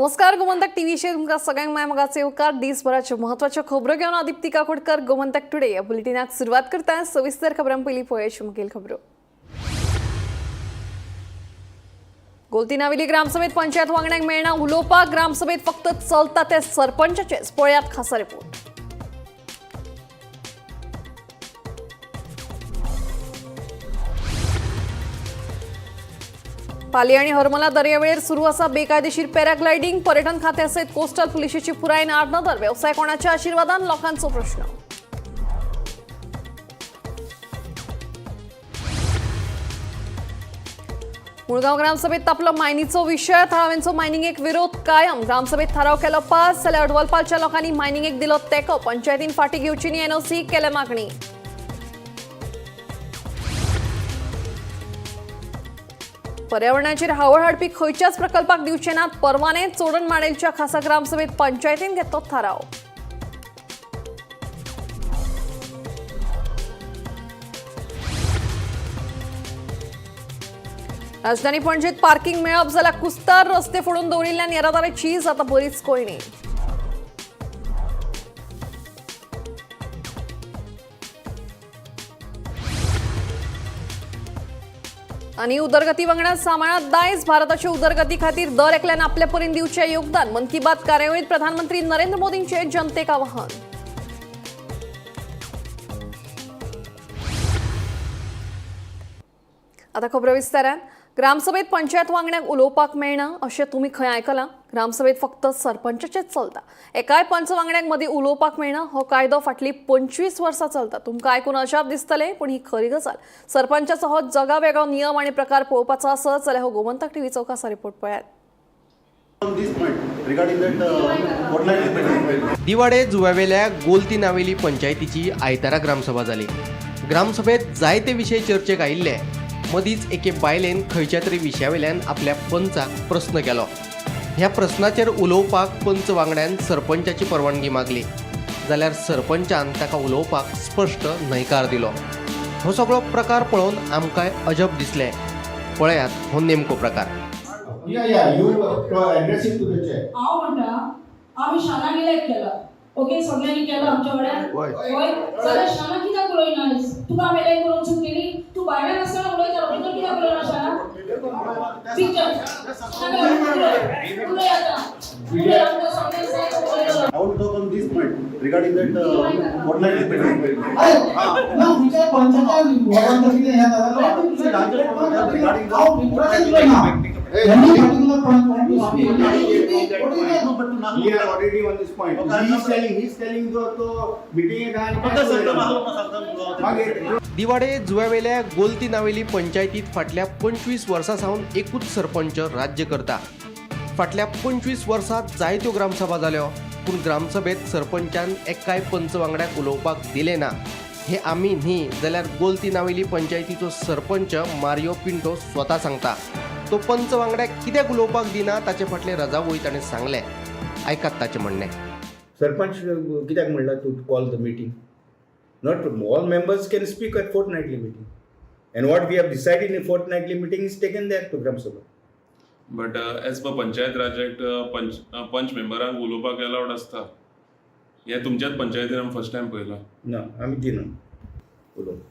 नमस्कार, गोमंतक टीव्हीचेर तुमकां सगळ्यांक माय मोगाचो येवकार. दिसभराच्यो म्हत्वाच्यो खबरो घेवन हांव दीप्ती काकोडकर गोमंतक टुडे ह्या बुलेटिनाक सुरवात करता. सविस्तर खबरां पयलीं पळयाची मुखेल खबरो. गोलतीनावेली ग्रामसभेत पंचायत वांगड्यांक मेळना उलोवपाक. ग्रामसभेत फक्त चलता ते सरपंचाचेच. पळयात खासा रिपोर्ट. पाली आणि हरमला दर्यावेळेर सुरू आसा बेकायदेशीर पॅराग्लायडिंग. पर्यटन खात्या सयत कोस्टल पुलिशेची पुरायेन आडनदर. व्यवसाय कोणाच्या आशीर्वादान, लोकांचो प्रश्न. मुळगाव ग्रामसभेत तापलो मायनीचो विशय. थळाव्यांचो मायनिंगेक विरोध कायम. ग्रामसभेत थाराव केलो पास, जाल्यार अडवलपालच्या लोकांनी मायनिंगेक दिलो तेंको. पंचायतीन फाटी घेवची न्ही एनओसी, केल्या मागणी. पर्यावरणाचेर हावळ हाडपी खंयच्याच प्रकल्पाक दिवचे नात परवाने. चोडण माडेलच्या खासा ग्रामसभेत पंचायतीन घेतलो थाराव. राजधानी पणजेत पार्किंग मेळप जाल्यार कुस्तार. रस्ते फोडून दवरिल्ल्यान येरादारीची जाता बरीच कोयणी. आणि उदरगती वांगडा सांबाळात दायज. भारताच्या उदरगती खातीर दर एकल्यान आपल्या परीन दिवचें योगदान. मन की बात कार्यावळीत प्रधानमंत्री नरेंद्र मोदींचे जनतेक आवाहन. आता खबरो विस्तारान. ग्रामसभेत पंचायत वांगड्यांक उलोवपाक मेळना अशें तुमी खंय आयकलां? ग्रामसभेत फक्त सरपंचाचेच चलता. एकाय पंच वांगड्यांक मदीं उलोवपाक मेळना. हो कायदो फाटलीं 25 वर्सां चलता. तुमकां आयकून अजाप दिसतलें, पूण ही खरी गजाल. सरपंचाचो हो जगा वेगळो नियम आनी प्रकार पळोवपाचो आसत जाल्यार हो गोमंतक टीव्हीचो खासा रिपोर्ट पळयात. On this point regarding that fortnightly meeting. दिवाडे जुव्यावेल्या गोलती नावेली पंचायतीची आयतारा ग्रामसभा जाली. ग्रामसभेत जायते विशय चर्चेक आयिल्ले. मदींच एके बायलेन खंयच्या तरी विशयावेल्यान आपल्या पंचाक प्रस्न केलो. ह्या प्रस्नाचेर उलोवपाक पंच वांगड्यान सरपंचाची परवानगी मागली, जाल्यार सरपंचान ताका उलोवपाक स्पश्ट न्हयकार दिलो. हो सगळो प्रकार पळोवन आमकांय अजब दिसलें. पळयात हो नेमको प्रकार. Yeah, you address it to the chair. हांव म्हणटा, आमी शानाक इलेक्ट केला, ओके? सगळ्यांनी केला आमच्या वाड्यार. हय. हय, जाल्यार शाना कित्याक उलयना? तुका आमी इलेक्ट करूंक चूक केली? तूं भायल्यान आसतना उलयता, भितर कित्याक उलयना शाना? पिक्चर उलय, उलय आतां, उलय. आमकां सगळ्यांक जाय तो उलयलो. I want to talk on this point regarding that fortnightly meeting. अरे ना, तुमच्या पंचाच्या वॉर्डांत कितें हें जालें, हांव विचारच उलयना. Any particular point want to speak? What is that? No, but to We are already on this point. Okay, He is telling, he is telling तो तो meeting एक आनी फक्त सांगता म्हाका, सांगता. मागीर दिवाडे जुव्यावेल्या गोलती नावेली पंचायतीत फाटल्या 25 वर्सां सावन एकूच सरपंच राज्य करता. फाटल्या 25 वर्सांत जायत्यो ग्रामसभा जाल्यो, पूण ग्रामसभेत सरपंचान एकाय पंच वांगड्याक उलोवपाक दिलें ना. हे आमी न्ही, जाल्यार गोलती नावेली पंचायतीचो सरपंच मारियो पिंटो स्वता सांगता. तो पंच वांगड्याक कित्याक उलोवपाक दिना ताचे फाटलें रजावूय ताणें सांगलें. आयकात ताचें म्हणणें. सरपंच कित्याक म्हणला to call the meeting? Not all members can speak at fortnightly meeting. And what we have decided in fortnightly meeting is taken there to Gram Sabha. But as per Panchayat Raj Act, पंच पंच मेंबरांक उलोवपाक अलावड आसता. हें तुमच्याच पंचायतीन आमी first time पळयलां. ना, आमी दिना उलोवंक.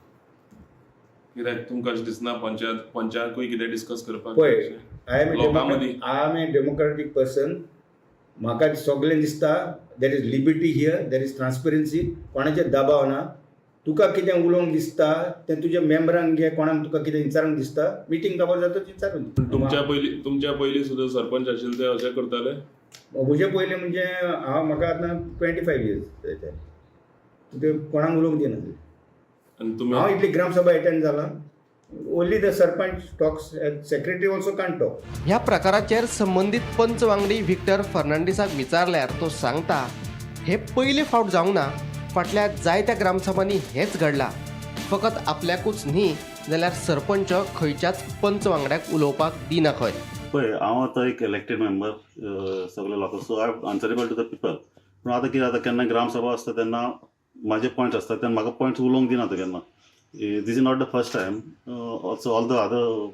कित्याक तुमकां अशें दिसना पंचायत पंचायतूय कितें डिस्कस करपाक पळय, जाय अशें? I am लोकां मदीं. I am a democratic person. म्हाका सगळें दिसता, there is liberty here, there is transparency. कोणाचेर दबाव ना. तुका कितें उलोवंक दिसता तें तुज्या मेंबरांक घे. कोणाक तुका कितें विचारूंक दिसता, मिटींग काबार जाता, विचारून. तुमच्या पयलीं सुद्दां सरपंच आशिल्ले ते अशें करताले? म्हजे पयलीं म्हणजे हांव, म्हाका आतां 25 इयर्स जायते. ते कोणाक उलोवंक दिना. आनी तुमी? हांव इतली ग्रामसभा एटेंड जाला, only the sarpanch talks, secretary also can't talk. ह्या प्रकाराचेर संबंदीत पंच वांगडी व्हिक्टर फर्नांडीसाक विचारल्यार तो सांगता, हे पयले फावट जावंक ना. फाटल्या जायत्या ग्रामसभांनी हेंच घडलां. फकत आपल्याकूच न्ही, जाल्यार सरपंच खंयच्याच पंच वांगड्याक उलोवपाक दिना खंय. पळय, हांव आतां एक इलेक्टेड मेंबर सगळे लोकांक, so I answerable to the people. पूण आतां कितें जाता, केन्ना ग्रामसभा आसता तेन्ना म्हाजे पॉयंट्स आसता, तेन्ना म्हाका पॉयंट्स उलोवंक दिना तो केन्ना. This is not the first time also. All the other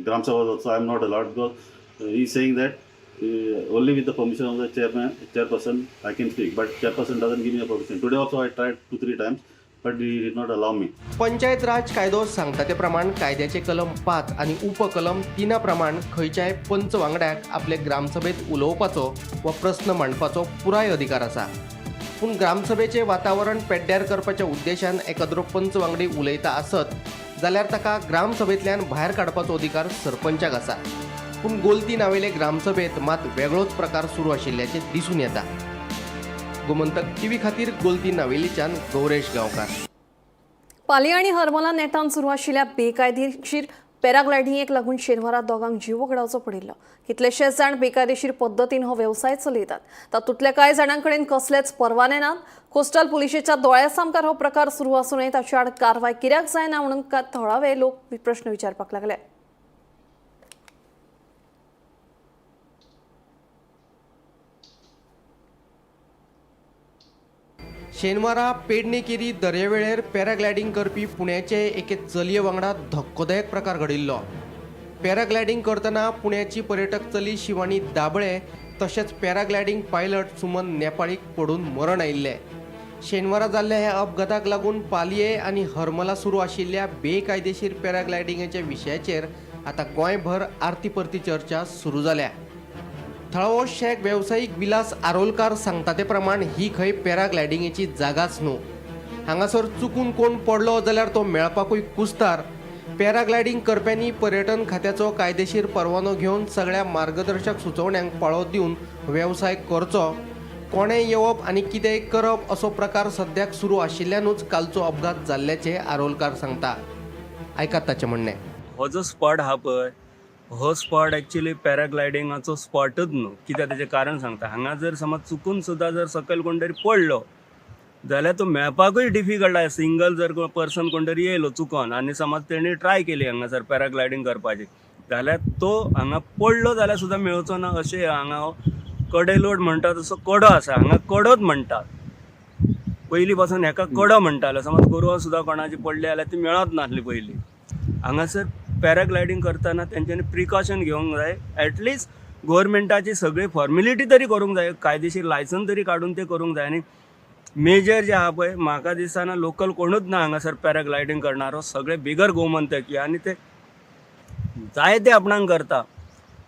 Gram Sabha also I am not allowed because he saying that Only with the permission of the chairman, chairperson, I can speak. But chairperson doesn't give me a permission. Today also I tried 2-3 times, but he did not allow me. Panchayat Raj कायदो सांगता ते प्रमाण कायद्याचे कलम 5 आनी उपकलम 3 प्रमाण खंयच्याय पंच वांगड्याक आपले ग्रामसभेत उलोवपाचो वा प्रस्न मांडपाचो पुराय अधिकार आसा. पूण ग्रामसभेचें वातावरण पेड्ड्यार करपाच्या उद्देशान एकाद्रो पंच वांगडी उलयता आसत जाल्यार ताका ग्रामसभेंतल्यान भायर काडपाचो अधिकार सरपंचाक आसा. पूण गोलती नावेले ग्रामसभेत मात वेगळोच प्रकार सुरू आशिल्ल्याचें दिसून येता. गोमंतक टीव्ही खातीर गोलती नावेलीच्यान गौरेश गांवकार. पाली आनी हरमला नेटान सुरू आशिल्ल्या बेकायदेशीर पॅराग्लायडिंगेक लागून शेनवारा दोगांक जीव वगडावचो पडिल्लो. कितलेशेच जाण बेकायदेशीर पद्दतीन हो वेवसाय चलयतात. तातूंतल्या कांय जाणां कडेन कसलेच परवाने नात. कोस्टल पुलिशेच्या दोळ्या सामकार हो प्रकार सुरू आसूनय ताचे आड कारवाय कित्याक जायना म्हणून थळावे लोक प्रश्न विचारपाक लागले. शेनवारा पेडणे केरी दर्यावेळेर पॅराग्लायडींग करपी पुण्याचे एके चलये वांगडा धक्कोदायक प्रकार घडिल्लो. पॅराग्लायडींग करतना पुण्याची पर्यटक चली शिवानी दाबळे तशेंच पॅराग्लायडींग पायलट सुमन नेपाळीक पडून मरण आयिल्लें. शेनवारा जाल्ल्या ह्या अपघाताक लागून पालये आनी हरमला सुरू आशिल्ल्या बेकायदेशीर पॅराग्लायडिंगाच्या विशयाचेर आतां गोंयभर आरती परती चर्चा सुरू जाल्या. थळावो शेक वेवसायीक विलास आरोलकार सांगता ते प्रमाण ही खंय पॅराग्लायडिंगेची जागाच न्हू. हांगासर चुकून कोण पडलो जाल्यार तो मेळपाकूय कुस्तार. पॅराग्लायडींग करप्यांनी पर्यटन खात्याचो कायदेशीर परवानो घेवन सगळ्या मार्गदर्शक सुचोवण्यांक पाळो दिवन वेवसाय करचो. कोणें येवप आनी कितेंय करप असो प्रकार सद्याक सुरू आशिल्ल्यानूच कालचो अपघात जाल्ल्याचें आरोलकार सांगता. आयकात ताचें म्हणणें. हो जो स्पॉट आहा पळय, हो स्पॉट एक्चुली पॅराग्लायडिंगाचो स्पॉटच न्हू. कित्याक तेजें कारण सांगता. हांगा जर समज चुकून सुद्दां जर सकयल कोण तरी पडलो जाल्यार तो मेळपाकूय डिफिकल्ट आसा. सिंगल जर पर्सन कोण तरी येयलो चुकोन आनी समज तेणी ट्राय केली हांगासर पॅराग्लायडींग करपाची जाल्यार तो हांगा पडलो जाल्यार सुद्दां मेळचो ना. अशें हांगा हो कडेलोट म्हणटा तसो कडो आसा. हांगा कडोच म्हणटात पयलीं पासून हेका कडो म्हणटालो. समज गोरवां सुद्दां कोणाची पडली जाल्यार ती मेळत नासली पयलीं. हांगासर पॅराग्लायडींग करतना तेंच्यांनी प्रिकॉशन घेवंक जाय. एटलिस्ट गोवोरमेंटाची सगळी फॉर्मेलिटी तरी करूंक जाय, कायदेशीर लायसन्स तरी काडून ते करूंक जाय. आनी मेजर जे आहा पळय, म्हाका दिसना लोकल कोणूच ना हांगासर पॅराग्लायडींग करणारो. सगळे बिगर गोमंतकी आनी ते जायते आपणाक करता.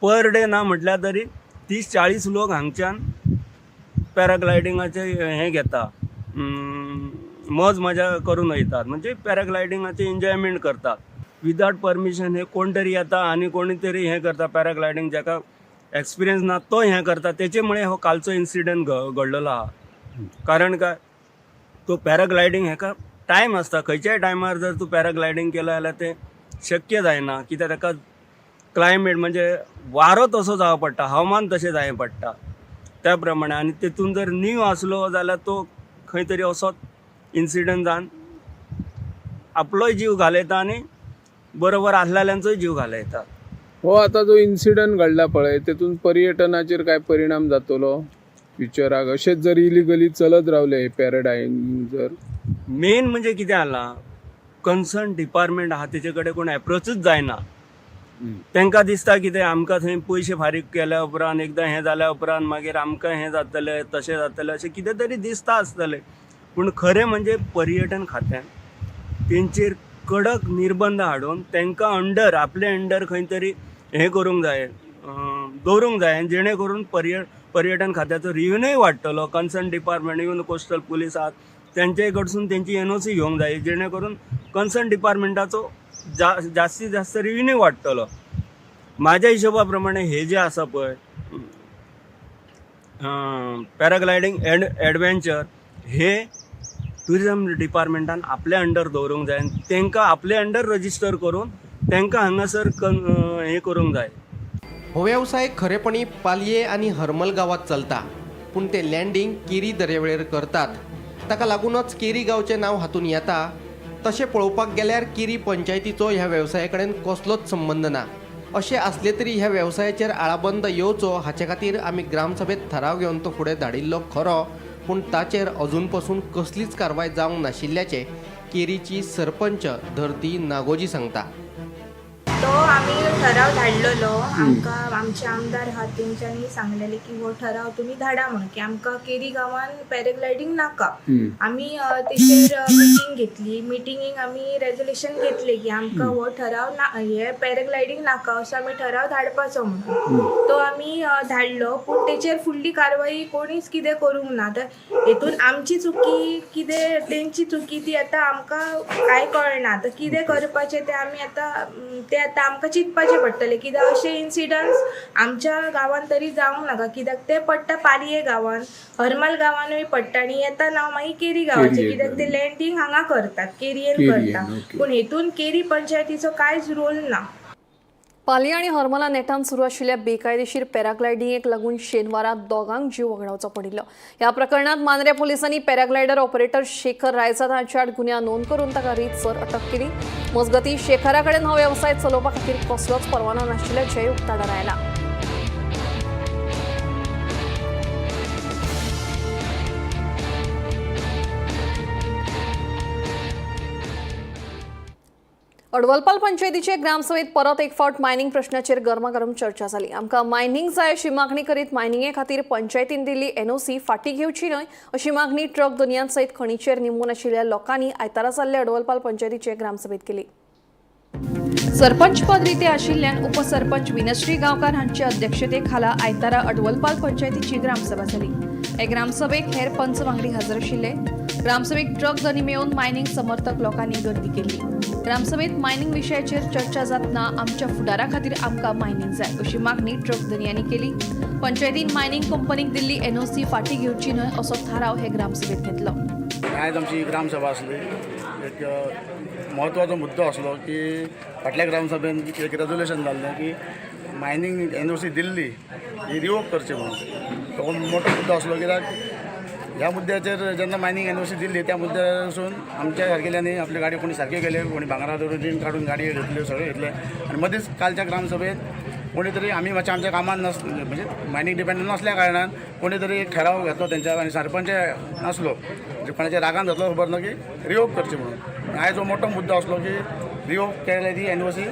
पर डे ना म्हटल्यार तरी 30-40 लोक हांगच्यान पॅराग्लायडिंगाचे हें घेता, मज मजा करून वयतात. म्हणजे पॅराग्लायडिंगाचे एन्जॉयमेंट करतात. विदाउट परमिशन हे कोण तरी येता आनी कोणी तरी हें करता पॅराग्लायडींग. जाका एक्सपिरियन्स ना तो हें करता. तेचे मुळे हो कालचो इन्सिडंट घडलेलो आहा. कारण काय तो पॅराग्लायडींग हेका टायम आसता. खंयच्याय टायमार जर तूं पॅराग्लायडींग केलें जाल्यार तें शक्य जायना. कित्याक ताका क्लायमेट म्हणजे वारो तसो जावं पडटा, हवामान तशें जाय पडटा त्या प्रमाणे. आनी तेतून जर न्यू आसलो जाल्यार तो खंय तरी असोच इन्सिडंट जावन आपलोय जीव घालयता आनी बरोबर आसलेल्यांचोय जीव घालयता. हो आता जो इन्सिडंट घडला पळय तेतून पर्यटनाचेर काय परिणाम जातलो फ्युचराक? अशेंच जर इलिगली चलत रावले हे पॅराडायम जर मेन म्हणजे कितें जाला, कन्सर्न डिपार्टमेंट आहा तेचे कडेन कोण एप्रोचूच जायना. तांकां दिसता कितें आमकां थंय पयशे फारीक केल्या उपरांत एकदां हें जाल्या उपरांत मागीर आमकां हें जातलें तशें जातलें अशें कितें तरी दिसता आसतलें. पूण खरें म्हणजे पर्यटन खात्यान तेंचेर कडक निर्बंध हाडून तांकां अंडर आपले अंडर खंय तरी हें करूंक जाय, दवरूंक जाय, जेणे करून पर्यटन खात्याचो रिव्हेन्यूय वाडटलो. Concern department even coastal police आहात तेंचे कडसून तेंची एनओसी घेवंक जाय, जेणे करून कन्सर्न डिपार्टमेंटाचो जास्तीत जास्त रिव्हेन्यू वाडटलो. म्हाज्या हिशोबा प्रमाणे हे जे आसा पळय पॅराग्लायडींग एड एडवेंचर हे ट्युरिजम डिपार्टमेंटान आपल्या अंडर दवरूंक जाय आनी तांकां आपले अंडर रजिस्टर करून तांकां हांगासर हें करूंक जाय. हो वेवसाय खरेपणी पालये आनी हरमल गांवांत चलता, पूण ते लँडींग केरी दर्यावेळेर करतात. ताका लागूनच केरी गांवचें नांव हातूंत येता. तशें पळोवपाक गेल्यार केरी पंचायतीचो ह्या वेवसाया कडेन कसलोच संबंद ना. अशें आसलें तरी ह्या वेवसायाचेर आळाबंद येवचो हाचे खातीर आमी ग्रामसभेत थाराव घेवन तो फुडें धाडिल्लो खरो, पूण ताचेर अजून पसून कसलीच कारवाय जावंक नाशिल्ल्याचें केरीची सरपंच धरती नागोजी सांगता. तो आमी ठराव धाडलेलो. आमकां आमचे आमदार आहात तेंच्यांनी सांगलेले की हो ठराव तुमी धाडा म्हणून, की आमकां केरी गांवान पॅराग्लायडींग नाका. आमी तेचेर मिटींग घेतली. मिटिंगेक आमी रेजोल्युशन घेतले की आमकां हो ठराव ना, हे पॅराग्लायडींग नाका असो आमी ठराव धाडपाचो म्हणून. तो आमी धाडलो, पूण तेचेर फुडली कारवाई कोणीच कितें करूंक ना. तर हेतून आमची चुकी कितें तेंची चुकी ती आतां आमकां कांय कळना. आतां कितें करपाचें तें आमी आतां तें आतां आमकां चिंतपाचें पडटलें, कित्याक अशे इन्सिडंट्स आमच्या गांवान तरी जावंक नाका. कित्याक ते पडटा पालये गांवान, हरमल गांवानूय पडटा आनी येता नांव मागीर केरी गांवाचें, कित्याक ते लँडींग हांगा करतात, केरयेन केरयेन, करता. ओके. पूण हेतून केरी पंचायतीचो कांयच रोल ना. पाली आनी हरमला नेटान सुरू आशिल्ल्या बेकायदेशीर पॅराग्लायडिंगेक लागून शेनवारा दोगांक जीव वगडावचो पडिल्लो. ह्या प्रकरणात मांद्रे पोलिसांनी पॅराग्लायडर ऑपरेटर शेखर रायजाद हांचे आड गुन्यांव नोंद करून ताका रीतसर अटक केली. मजगतीं शेखरा कडेन हो वेवसाय चलोवपा खातीर कसलोच परवानो नाशिल्ल्याचेंय उक्ताडार आयलां. अडवलपाल पंचायतीचे ग्रामसभेत परत एक फावट मायनिंग प्रश्नाचेर गरमागरम चर्चा जाली. आमकां मायनिंग जाय अशी मागणी करीत मायनिंगे खातीर पंचायतीन दिल्ली एनओसी फाटी घेवची न्हय अशी मागणी ट्रक दुनियां सयत खणीचेर निंबून आशिल्ल्या लोकांनी आयतारा जाल्ले अडवलपाल पंचायतीचे ग्रामसभेत केली. सरपंच पद रिते आशिल्ल्यान उपसरपंच विनश्री गांवकार हांचे अध्यक्षतेखाला आयतारा अडवलपाल पंचायतीची ग्रामसभा जाली. हे ग्रामसभेक हेर पंच वांगडी हजर आशिल्ले. ग्रामसभेक ट्रक धनी मेळून मायनिंग समर्थक लोकांनी गर्दी केली. ग्रामसभेत मायनिंग विशयाचेर चर्चा जातना आमच्या फुडारा खातीर आमकां मायनिंग जाय अशी मागणी ट्रक धनयांनी केली. पंचायतीन मायनिंग कंपनीक दिल्ली एनओसी फाटी घेवची न्हय असो थाराव हे ग्रामसभेत घेतलो. आयज आमची ग्रामसभा आसली. एक म्हत्वाचो मुद्दो आसलो की फाटल्या ग्रामसभेन एक रेजोल्युशन जाल्लें की मायनींग एनओसी दिल्ली ही रिवोक करची म्हणून. तो मोठो मुद्दो आसलो, कित्याक ह्या मुद्द्याचेर जेन्ना मायनींग एनओसी दिल्ली त्या मुद्द्यासून आमच्या सारकेल्यांनी आपली गाडी कोणी सारकी केली, कोणी भांगरा धरून रीण काडून गाडयो घेतल्यो, सगळें घेतलें. आनी मदींच कालच्या ग्रामसभेत कोणी तरी आमी मातशें आमच्या कामान नास म्हणजे मायनींग डिपेंडंट नासल्या कारणान कोणी तरी एक ठराव घेतलो तेंच्या आनी सरपंच नासलो, म्हणजे कोणाच्या रागान जातलो खबर ना, की रिवोक करची म्हणून. आयज हो मोठो मुद्दो आसलो की रिवोक केले ती एनओसी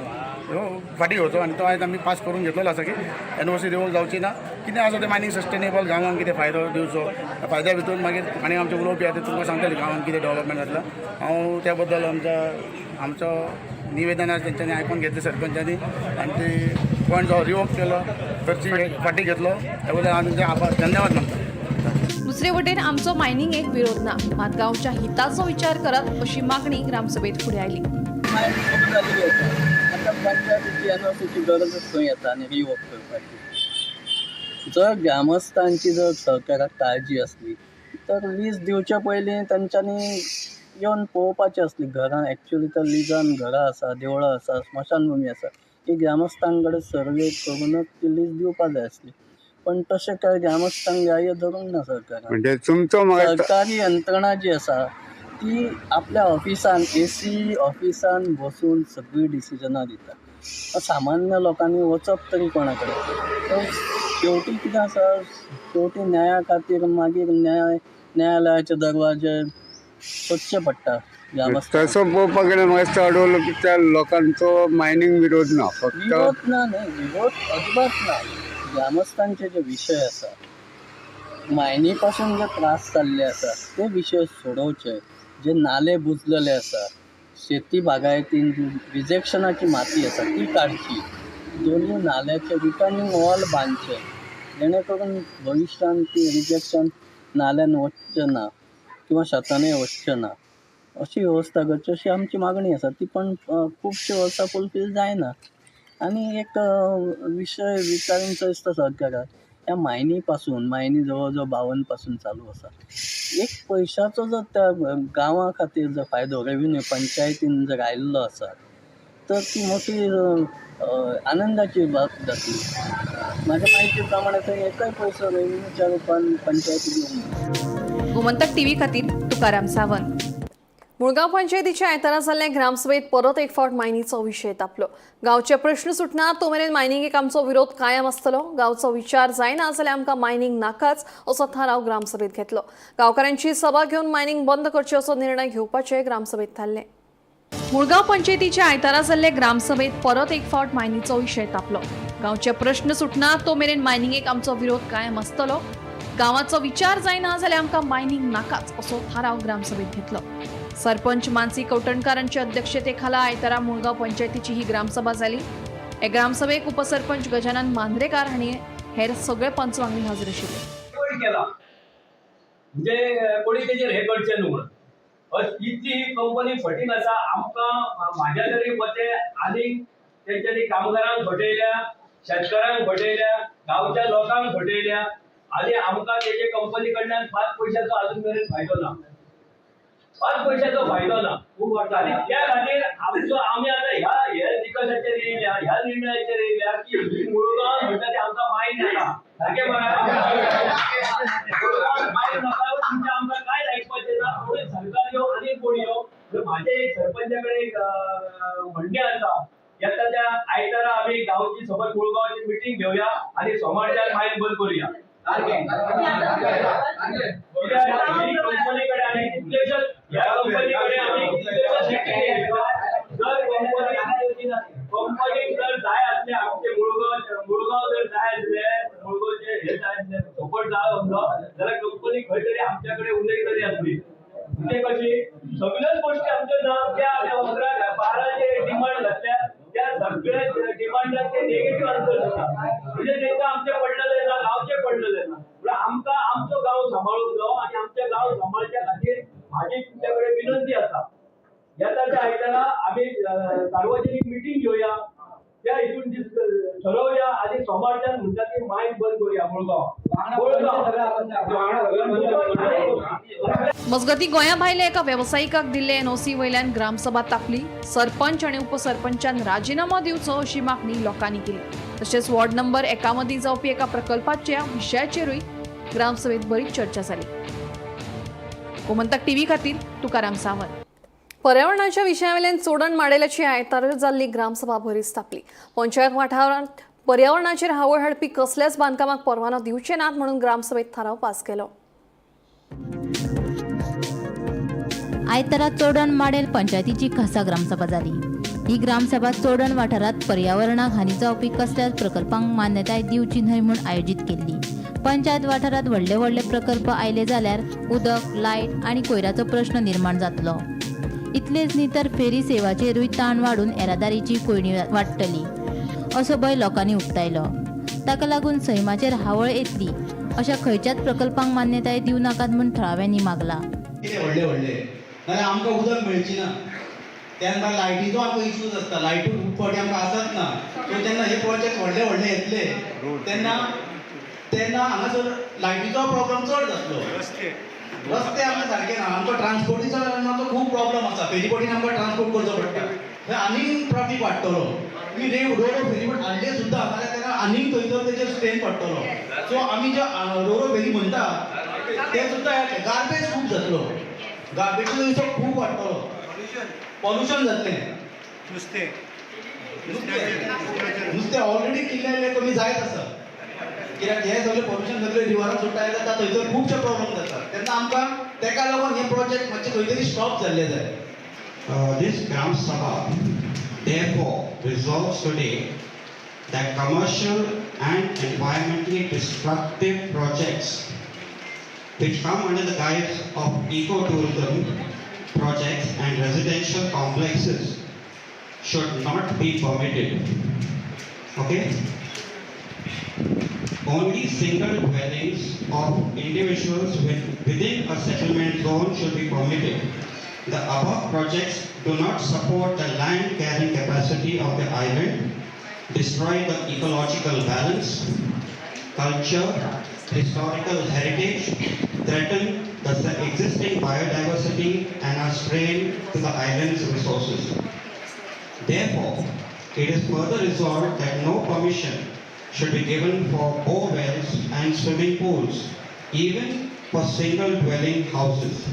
फाटीं घेवचो आनी तो आयज आमी पास करून घेतलेलो आसा की एनओसी रिवोक जावची ना. कितें आसा तें मायनींग सस्टेनेबल गांवांक कितें फायदो दिवचो, त्या फायद्या भितर मागीर आनी आमचे उलोवपी आसा ते तुमकां सांगतले गांवांत कितें डेवलपमेंट जातलो. हांव त्या बद्दल आमच्या आमचो निवेदन आसा तेंच्यांनी आयकून घेतलें सरपंचांनी आनी ती पॉयंट जो रिवोक केलो करची फाटीं घेतलो त्या बद्दल हांव तुमचे आभार धन्यवाद मानता. दुसरे वटेन आमचो मायनिंगेक विरोध ना, मात गांवच्या हिताचो विचार करात अशी मागणी ग्रामसभेत फुडें आयली. मायनिंग जाल्ली आसा, आतां पंचायतीची एनओसीची गरजच खंय येता आनी रिवोक करपाची. जर ग्रामस्थांची जर सरकाराक काळजी आसली तर लीज दिवचे पयलीं तेंच्यांनी येवन पळोवपाचें आसली घरां. एक्चुली तर लिजान घरां आसा, देवळां आसा, स्मशानभुमी आसा, ती ग्रामस्थां कडेन सर्वे करूनच ती लीज दिवपा जाय आसली. पण तशें काय ग्रामस्थांक ग्राह्य धरूंक ना सरकारान. म्हणजे तुमचो म्हाका सरकारी यंत्रणा जी आसा ती आपल्या ऑफिसान एसी ऑफिसान बसून सगळीं डिसिजनां दिता. सामान्य लोकांनी वचप तरी कोणा कडेन? तर शेवटी कितें आसा, शेवटी न्याया खातीर मागीर न्यायालयाचे दरवाजे सोदचे पडटा ग्रामस्थांक. तसो पळोवपाक गेल्यार म्हाका चड की त्या लोकांचो मायनींग विरोध ना, फक्त विरोध ना न्हय, विरोध अजिबात ना. ग्रामस्थांचे जे विशय आसा, मायनी पासून जे त्रास जाल्ले आसा ते विशय सोडोवचे. जे नाले बुजलेले आसा, शेती बागायतीन जी रिजेक्शनाची माती आसा ती काडची, दोनूय नाल्याचे रिटर्निंग वॉल बांदचे, जेणे करून भविश्यांत ती रिजेक्शन नाल्यान वचचें ना किंवा शेतानूय वचचें ना, अशी वेवस्था करची अशी आमची मागणी आसा. ती पण खुबशीं वर्सां फुलफील जायना. आनी एक विशय विचारूंचो दिसता सरकाराक, ह्या मायनी पासून, मायनी जवळ जवळ 52 पासून चालू आसा, एक पयशाचो जर त्या गांवा खातीर जर फायदो रेवेन्यू पंचायतीन जर आयिल्लो आसा तर ती मोठी आनंदाची बाब जातली. म्हाज्या म्हायती प्रमाणे थंय एकय पयसो रेवेन्यूच्या रुपान पंचायती दिवंक ना. गोमंतक टीव्ही खातीर तुकाराम सावंत. मुळगांव पंचायतीच्या आयतारा जाल्ले ग्रामसभेत परत एक फावट मायनीचो विशय तापलो. गांवचे प्रश्न सुटना तो मेरेन मायनिंगेक आमचो विरोध कायम आसतलो. गांवचो विचार जायना जाल्यार आमकां मायनिंग नाकाच असो थाराव ग्रामसभेत घेतलो. गांवकारांची सभा घेवन मायनिंग बंद करची असो निर्णय घेवपाचे ग्रामसभेत थारले. मुळगांव पंचायतीच्या आयतारा जाल्ले ग्रामसभेत परत एक फावट मायनीचो विशय तापलो. गांवचे प्रश्न सुटना तो मेरेन मायनिंगेक आमचो विरोध कायम आसतलो. गांवाचो विचार जायना जाल्यार आमकां मायनींग नाकाच असो थाराव ग्रामसभेत घेतलो. सरपंच मानसी कवठणकारांच्या अध्यक्षतेखाला आयतारा मुळगांव पंचायतीची ही ग्रामसभा जाली. हे ग्रामसभेक उपसरपंच गजानन मांद्रेकार हांणी हेर सगळे पंच वांगडी हजर आशिल्ले. कोणी केला म्हणजे कोणी तेजेर हे करचें न्हू म्हणून इतली ही कंपनी फटींग आसा. आमकां म्हाज्या तरी मते आनीक तेंच्यांनी कामगारांक फटयल्या, शेतकारांक फटयल्या, गांवच्या लोकांक फटयल्या आनी आमकां तेजे कंपनी कडल्यान 5 पयशाचो अजून मेरेन फायदो ना, 5 पयशाचो फायदो ना. खूब आनी त्या खातीर आमचो आमी आतां ह्या हे निकशाचेर येयल्या, ह्या निर्णयाचेर येयल्या की ही मुळगांव म्हणटा ती आमकां मायन नाका. सारकें मुळगांव मायन नाका, तुमचें आमकां कांयच आयकपाचें ना. कोणी सरकार यो आनी कोण यो. म्हाजें एक सरपंचा कडेन एक म्हणणें आसा, येता त्या आयतारा आमी गांवची सबंद मुळगांवची मिटींग घेवया आनी सोमारच्यान मायन बंद करुया. कंपनी कडे आनी कितलेशेच ह्या कंपनी कडे आमी कितलेशेच जर कंपनीक जर जाय आसले आमचे मुळगांव जर जाय आसले, मुळगांवचे हे जाय आसले, सपोर्ट जाय आसलो जाल्यार कंपनी खंय तरी आमच्या कडेन उलयतली आसली. म्हणजे कशी सगळ्योच गोष्टी आमच्यो ना, त्या 11 12 जे डिमांड घातल्या त्या सगळ्या डिमांडाक ते नेगेटिव्ह आन्सर दिता. म्हणजे तांकां आमचें पडलेलें ना, गांवचें पडलेलें ना. म्हणल्यार आमकां आमचो गांव सांबाळूंक जावो आनी आमचे गांव सांबाळच्या खातीर म्हाजी तुमच्या कडेन विनंती आसा, येता त्या आयतारा आमी सार्वजनीक मिटींग घेवया, त्या हितून ठरोवया आनी सोमारच्यान म्हणटा ती मायन बंद करुया मुळगांव. मजगती गोंया भायल्या एका वेवसायिकाक दिल्ले एनओसी वयल्यान ग्रामसभा तापली. सरपंच आनी उपसरपंचान राजिनामो दिवचो अशी मागणी लोकांनी केली. तशेंच वॉर्ड नंबर 1 मदीं जावपी एका प्रकल्पाच्या विशयाचेरूय ग्रामसभेत बरीच चर्चा जाली. गोमंतक टीव्ही खातीर तुकाराम सावंत. पर्यावरणाच्या विशयावेल्यान चोडण माडेल्याची आयतारा जाल्ली ग्रामसभा बरीच तापली. पंचायत वाठारांत पर्यावरणाचेर हावळ हाडपी कसल्याच बांदकामाक परवानो दिवचे नात म्हणून ग्रामसभेत थाराव पास केलो. आयतारा चोडण माडेल पंचायतीची खासा ग्रामसभा जाली. ही ग्रामसभा चोडण वाठारांत पर्यावरणाक हानी जावपी कसल्याच प्रकल्पांक मान्यताय दिवची न्हय म्हूण आयोजीत केल्ली. पंचायत वाठारांत व्हडले व्हडले प्रकल्प आयले जाल्यार उदक, लायट आनी कोयराचो प्रश्न निर्माण जातलो. इतलेच न्ही तर फेरी सेवाचेरूय ताण वाडून येरादारीची कोंयडी वाडटली असो भंय लोकांनी उक्तायलो. ताका लागून सैमाचेर हावळ येतली अशा खंयच्याच प्रकल्पांक मान्यताय दिवं नाकात म्हूण थळाव्यांनी मागला. व्हडले व्हडले नाल्यार आमकां उदक मेळची ना. त्यान भायर लायटीचो आमकां इश्यूज आसता, लायटूय खूब फावटी आमकां आसत ना. सो जेन्ना हे प्रोजेक्ट व्हडले व्हडले येतले तेन्ना तेन्ना हांगासर लायटीचो प्रॉब्लम चड जातलो. रस्ते आमकां सारके ना, आमकां ट्रान्सपोर्टेशनाचो खूब प्रॉब्लम आसा. फेरीबोटीन आमकां ट्रान्सपोर्ट करचो पडटा, थंय आनीक ट्राफीक वाडटलो. तुमी रोरो फेरीबोट हाडले सुद्दां जाल्यार तेका आनीक थंयसर तेजेर स्ट्रेन पडटलो. सो आमी जे रोरो फेरी म्हणटा ते सुद्दां गार्बेज खूब जातलो, गार्बेजचो विशय खूब वाडटलो, पॉल्युशन जातलें, नुस्तें नुस्तें ऑलरेडी किल्ले कमी जायत आसा. कित्याक हे सगळे पॉल्युशन सगळे रिवरान सुट्टा जाता, थंयसर खुबशे प्रॉब्लम जातात. तेन्ना आमकां तेका लागून हे प्रोजेक्ट मातशे खंय तरी स्टॉप जाल्ले जाय. This Gram Sabha therefore resolves today that commercial and environmentally destructive projects which come under the guise of ecotourism projects and residential complexes should not be permitted. Okay? Only single dwellings of individuals within a settlement zone should be permitted. The above projects do not support the land carrying capacity of the island, destroy the ecological balance, culture, historical heritage, threaten the existing biodiversity and are strain to the island's resources. Therefore, it is further resolved that no permission should be given for bore wells and swimming pools, even for single dwelling houses.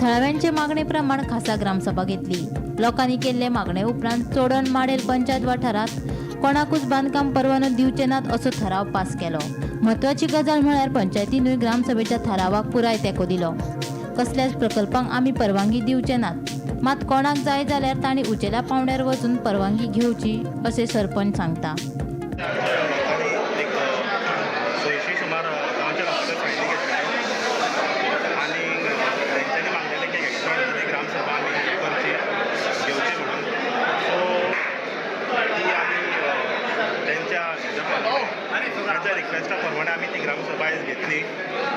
थळाव्यांचे मागणे प्रमाण खासा ग्रामसभा घेतली. लोकांनी केल्ले मागणे उपरांत Chodan model panchayat वाठारांत कोणाकूच बांदकाम परवानो दिवचे नात असो ठराव पास केलो. म्हत्वाची गजाल म्हळ्यार पंचायतीनूय ग्रामसभेच्या थारावाक पुराय तेंको दिलो. कसल्याच प्रकल्पांक आमी परवानगी दिवचे नात. मात कोणाक जाय जाल्यार तांणी उंचेल्या पांवड्यार वचून परवानगी घेवची अशें सरपंच सांगता. एक 600 सुमार गांवच्या लोकांनी फायली घेतलेले आनी तेंच्यांनी मागलेलें की एक्स्ट्रा ग्रामसभा आमी करची, घेवची म्हणून. सो ती आमी तेंच्या हेज्या प्रमाणे, तांच्या रिक्वेस्टा प्रमाणे आमी ती ग्रामसभा आयज घेतली.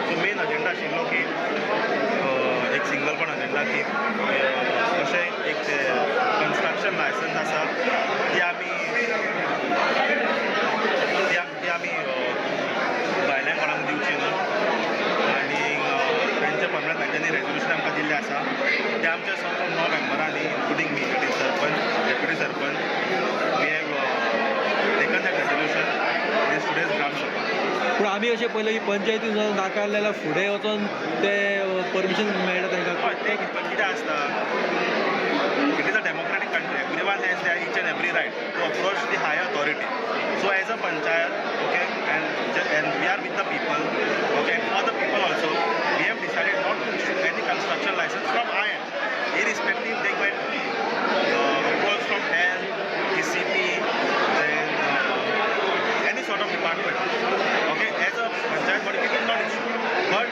सो मेन अजेंडा आशिल्लो की एक सिंगल पण अजेंडा की अशें एक कन्स्ट्रक्शन लायसन्स आसा, ती आमी भायल्यान कोणाक दिवची न्हू. आनी तेंच्या प्रमाणे तांच्यांनी रेजोल्युशन आमकां दिल्लें आसा. ते आमच्या सगळ्या 9 मेंबरांनी, including me, that is sarpanch, deputy sarpanch, we have taken that resolution in today's Gram Sabha. पूण आमी अशें पळयलें की पंचायतीन नाकारलें जाल्यार फुडें वचोन ते परमिशन मेळटा तांकां. हय, तें कितें आसता, it is a democratic country. Everyone has their each and every right to approach the higher authority. So as a panchayat, okay, and we are with the people, okay, and for the people also, we have decided not to issue any construction license from our end, irrespective they get approvals from health, DCP, then any sort of department. Okay, as a panchayat body, we will not issue. But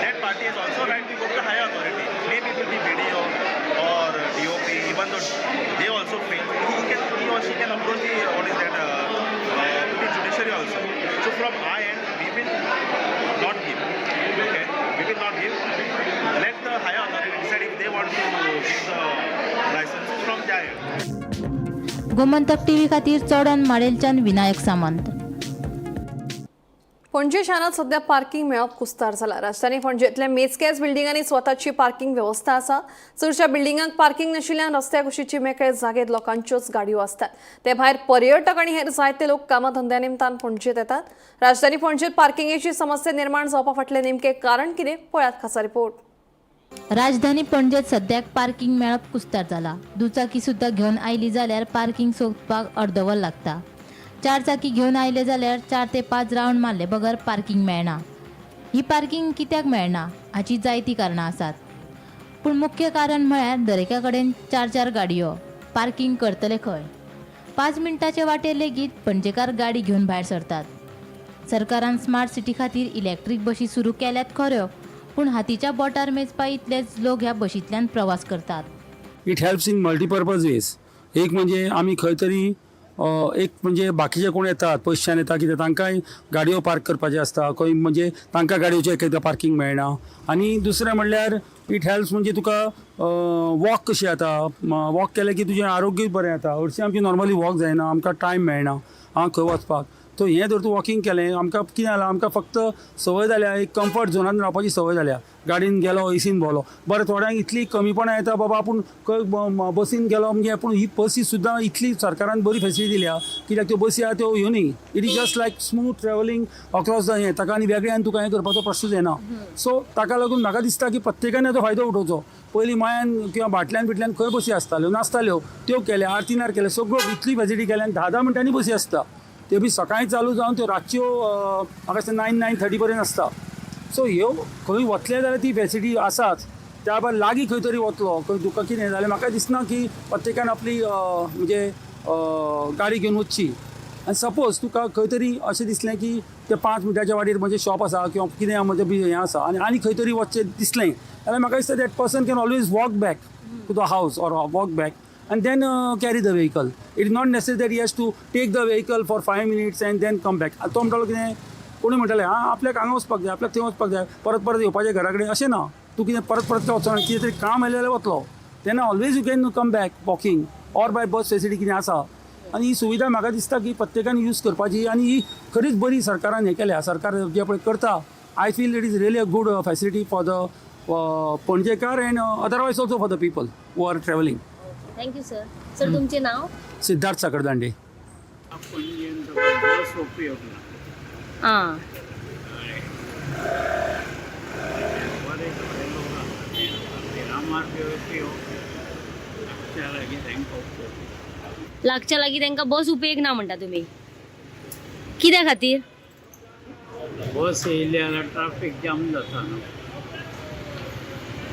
that party has also right to go to the higher authority. Maybe it will be BDO or DOP, even though they also fail. He or she can approach the, what is that, the judiciary also. So from our end, we will not give. Okay, we will not give. Let the higher authority decide if they want to give the licenses from their end. Gomantak TV खातीर चोडण माडेलच्यान विनायक सामंत. पणजे शारांत सध्या parking मेळप कुस्तार जाला. राजधानी पणजेंतल्या मेजक्याच बिल्डिंगांनी स्वताची parking वेवस्था आसा. चडशा बिल्डिंगांक पार्किंग नाशिल्ल्यान रस्त्या कुशीची मेकळे जागेत लोकांच्योच गाडयो आसतात. ते भायर पर्यटक आनी हेर जायते लोक कामां धंद्या निमतान पणजेत येतात. राजधानी पणजेत पार्किंगेची समस्या निर्माण जावपा फाटलें नेमकें कारण कितें, पळयात खासा रिपोर्ट. राजधानी पणजेत सद्याक पार्किंग मेळप कुस्तार जाला. दुचाकी सुद्दां घेवन आयली जाल्यार पार्किंग सोदपाक अर्दवर लागता. चार चाकी घेवन आयले जाल्यार 4 ते 5 रावंड मारले बगर पार्किंग मेळना. ही पार्किंग कित्याक मेळना हाची जायतीं कारणां आसात, पूण मुख्य कारण म्हळ्यार दरेका कडेन चार चार गाडयो. पार्किंग करतले खंय? 5 मिनटाचे वाटेर लेगीत पणजेकार गाडी घेवन भायर सरतात. सरकारान स्मार्ट सिटी खातीर इलेक्ट्रीक बशी सुरू केल्यात खऱ्यो, पूण हातीच्या बोटार मेजपा इतलेच लोक ह्या बशींतल्यान प्रवास करतात. It helps in multipurpose ways. एक म्हणजे आमी खंय तरी एक म्हणजे बाकीचे कोण येतात, पयशान येता कितें, तांकांय गाडयो पार्क करपाचे आसता खंय, म्हणजे तांकां गाडयोचें एक एकदां पार्किंग मेळना. आनी दुसरें म्हणल्यार it helps म्हणजे तुका वॉक कशी जाता. वॉक केलें की तुजें आरोग्यूय बरें जाता. हरशीं आमची नॉर्मली वॉक जायना, आमकां टायम मेळना आं खंय वचपाक. सो हें जर तूं वॉकिंग केलें, आमकां कितें जालां, आमकां फक्त संवय जाल्या, एक कम्फर्ट झोनान रावपाची संवय जाल्या. गाडयेन गेलो, एसीन भोंवलो, बरें. थोड्यांक इतली कमीपणां येता, बाबा आपूण खंय बसीन गेलो म्हणजे. पूण ही बसी सुद्दां इतली सरकारान बरी फेसिलिटी दिल्या, कित्याक त्यो बसी आहा त्यो ह्यो न्ही, it is just like smooth travelling across the हें. ताका आनी वेगळें आनी तुका हें करपाचो प्रश्नच येना. सो ताका लागून म्हाका दिसता की प्रत्येकान हाचो फायदो उठोवचो. पयलीं मायान किंवा भाटल्यान बिटल्यान खंय बसी आसताल्यो, नासताल्यो. त्यो केल्या, आर्तिनार केल्या, सगळ्यो इतली फेसिलिटी केल्या आनी 10-10 मिनटांनी बसी आसता. त्यो बी सकाळीं चालू जावन त्यो रातच्यो म्हाका दिसता 9-9:30 पर्यंत आसता. सो ह्यो खंय वतले जाल्यार ती फेसिलिटी आसाच. त्या भायर लागीं खंय तरी वतलो, खंय तुका कितें जाल्यार म्हाका दिसना की प्रत्येकान आपली म्हणजे गाडी घेवन वचची. आनी सपोज तुका खंय तरी अशें दिसलें की ते 5 मिनटाच्या वाटेर म्हजें शॉप आसा किंवा कितें म्हजें बी हें आसा आनी आनी खंय तरी वचचें दिसलें जाल्यार म्हाका दिसता that person can always walk back to the house or walk back and then carry the vehicle. It is not necessary that he has to take the vehicle for 5 minutes and then come back. तो म्हणटालो कितें, कोणी म्हणटाले आं आपल्याक हांगा वचपाक जाय, आपल्याक थंय वचपाक जाय, परत परत येवपाचें घरा कडेन, अशें ना. तूं कितें परत परत वचना, कितें तरी काम आयलें जाल्यार वतलो तेन्ना always you can come back walking or by bus facility कितें आसा. आनी ही सुविधा म्हाका दिसता की प्रत्येकान यूज करपाची आनी ही खरीच बरी सरकारान हें केल्या. सरकार जें पळय करता, I feel it is really a good facility for the Panjekar and otherwise also for the people who are travelling. Thank you sir. Sir, तुमचें नाव? सिद्धार्थ साखरदांडे. पणजेन बस उपयोग ना. बरे थोडे लोक आसा ते मिरामार बी उपयोग लागच्या लागीं तांकां उपयोग. लागच्या लागीं तांकां बस उपेग ना म्हणटा तुमी, कित्या खातीर? बस येयली जाल्यार ट्राफीक जाम जाता न्हू,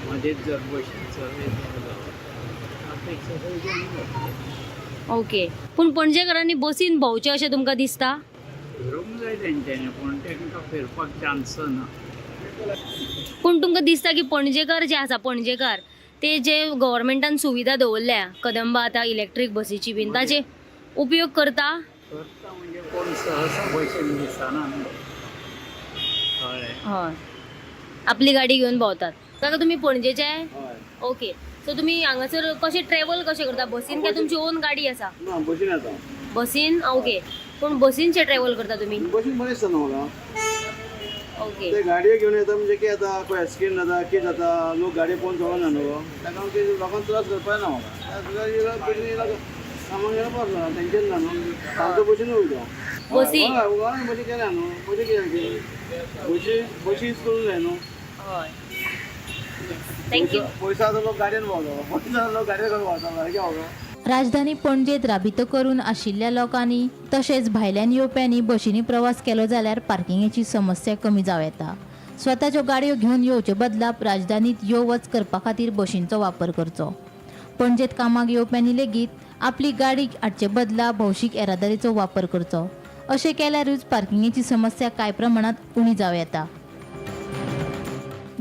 मदींच जर बशी चलयत जाल्यार. ट्राफीक सगळें जाम जातलें. ओके, पूण पणजेकारांनी बसीन भोंवचें अशें तुमकां दिसता? फिरूंक जाय तेंच्यांनी, पूण तांकां फिरपाक चान्स ना. पूण तुमकां दिसता की पणजेकार जे आसा, पणजेकार ते जे गव्हर्मेंटान सुविधा दवरल्या कदंबा आतां इलेक्ट्रीक बसीची बीन, ताजे उपयोग करता? करता म्हणजे कोण सहसा बसीन दिसना न्हू, कळ्ळें? हय, आपली गाडी घेवन भोंवतात. काका तुमी पणजेचे? ओके, सो तुमी हांगासर कशें ट्रॅवल कशें करता, बसीन काय तुमची ओन गाडी आसा? ना, बसीन येता. बसीन? ओके, पूण बसीनचे ट्रॅवल करता तुमी? बसीन बरें दिसता न्हू म्हाका. ओके. ते गाडयो घेवन येता म्हणजे कितें जाता, खंय एक्सिडेंट जाता, कितें जाता, लोक गाडयो पळोवन चलोना न्हू, ताका लागून ते लोकांक त्रास करपाक ना म्हाका. बसीन येयला कामाक गेलो पावलो, टेंशन ना न्हू, फालतू बसीन वयता. बसी? हय, गोंयांत बसी केल्या न्हू, बसी कित्याक बशी बशी यूज करूंक जाय न्हू. हय, thank you. पयसो आसा लोक गाडयेन भोंवता, पयसो आसा लोक गाडयेन करून भोंवता, सारकें म्हाका. राजधानी पणजेत राबितो करून आशिल्ल्या लोकांनी तशेंच भायल्यान येवप्यांनी बशींनी प्रवास केलो जाल्यार पार्किंगेची समस्या कमी जावं येता. स्वताच्यो गाडयो घेवन येवचे बदला राजधानीत यो वच करपा खातीर बशींचो वापर करचो. पणजेत कामाक येवप्यांनी लेगीत आपली गाडी हाडचे बदला भौशीक येरादारीचो वापर करचो. अशें केल्यारूच पार्किंगेची समस्या कांय प्रमाणांत उणी जावं येता.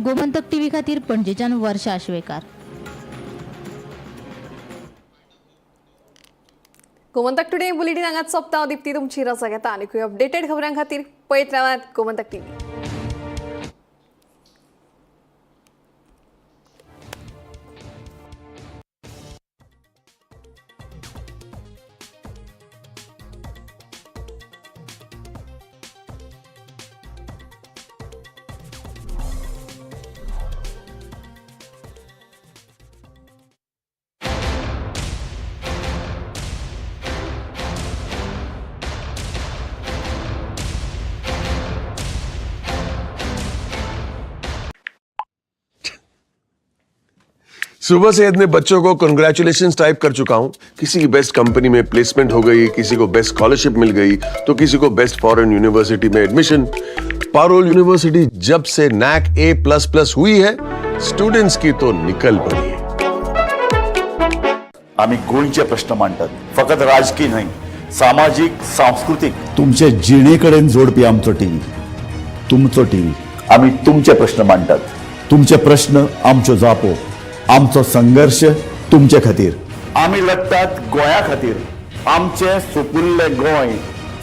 गोमंतक टीव्ही खातीर पणजेच्यान वर्षा आश्वेकार. गोमंतक टुडे बुलेटीन हांगाच सोंपता. दीप्ती तुमची रजा घेता आनी अपडेटेड खबरां खातीर पळयत रावात गोमंतक टीव्ही. सुबह से इतने बच्चों को कंग्रेचुलेशंस टाइप कर चुका हूं। किसी की बेस्ट कंपनी में प्लेसमेंट हो गई, किसी को बेस्ट स्कॉलरशिप मिल गई, तो किसी को बेस्ट फॉरेन यूनिवर्सिटी में एडमिशन। पारोल यूनिवर्सिटी जब से नैक A++ हुई है, स्टूडेंट्स की तो निकल पड़ी है। आमी गोंयचे प्रश्न मांडटात, फकत राजकीय न्हय, सामाजीक, सांस्कृतीक, तुमचे जिणे कडेन जोडपी आमचो टीव्ही, तुमचो टीव्ही। आमी तुमचे प्रश्न मांडटात, तुमचे प्रश्न आमच्यो जापो, आमचो संघर्श तुमचे खातीर। आमी लढटात गोंया खातीर, आमचें सुपुल्लें गोंय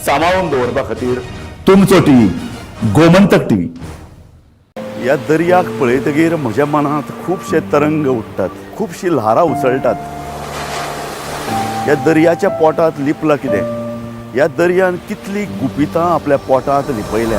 सांबाळून दवरपा खातीर। तुमचो टीव्ही, गोमंतक टीव्ही। ह्या दर्याक पळयतगीर म्हज्या मनांत खुबशे तरंग उठ्ठात, खुबशीं ल्हारां उसळटात। ह्या दर्याच्या पोटांत लिपलां कितें? ह्या दर्यान कितलीं गुपितां आपल्या पोटांत लिपयल्यात।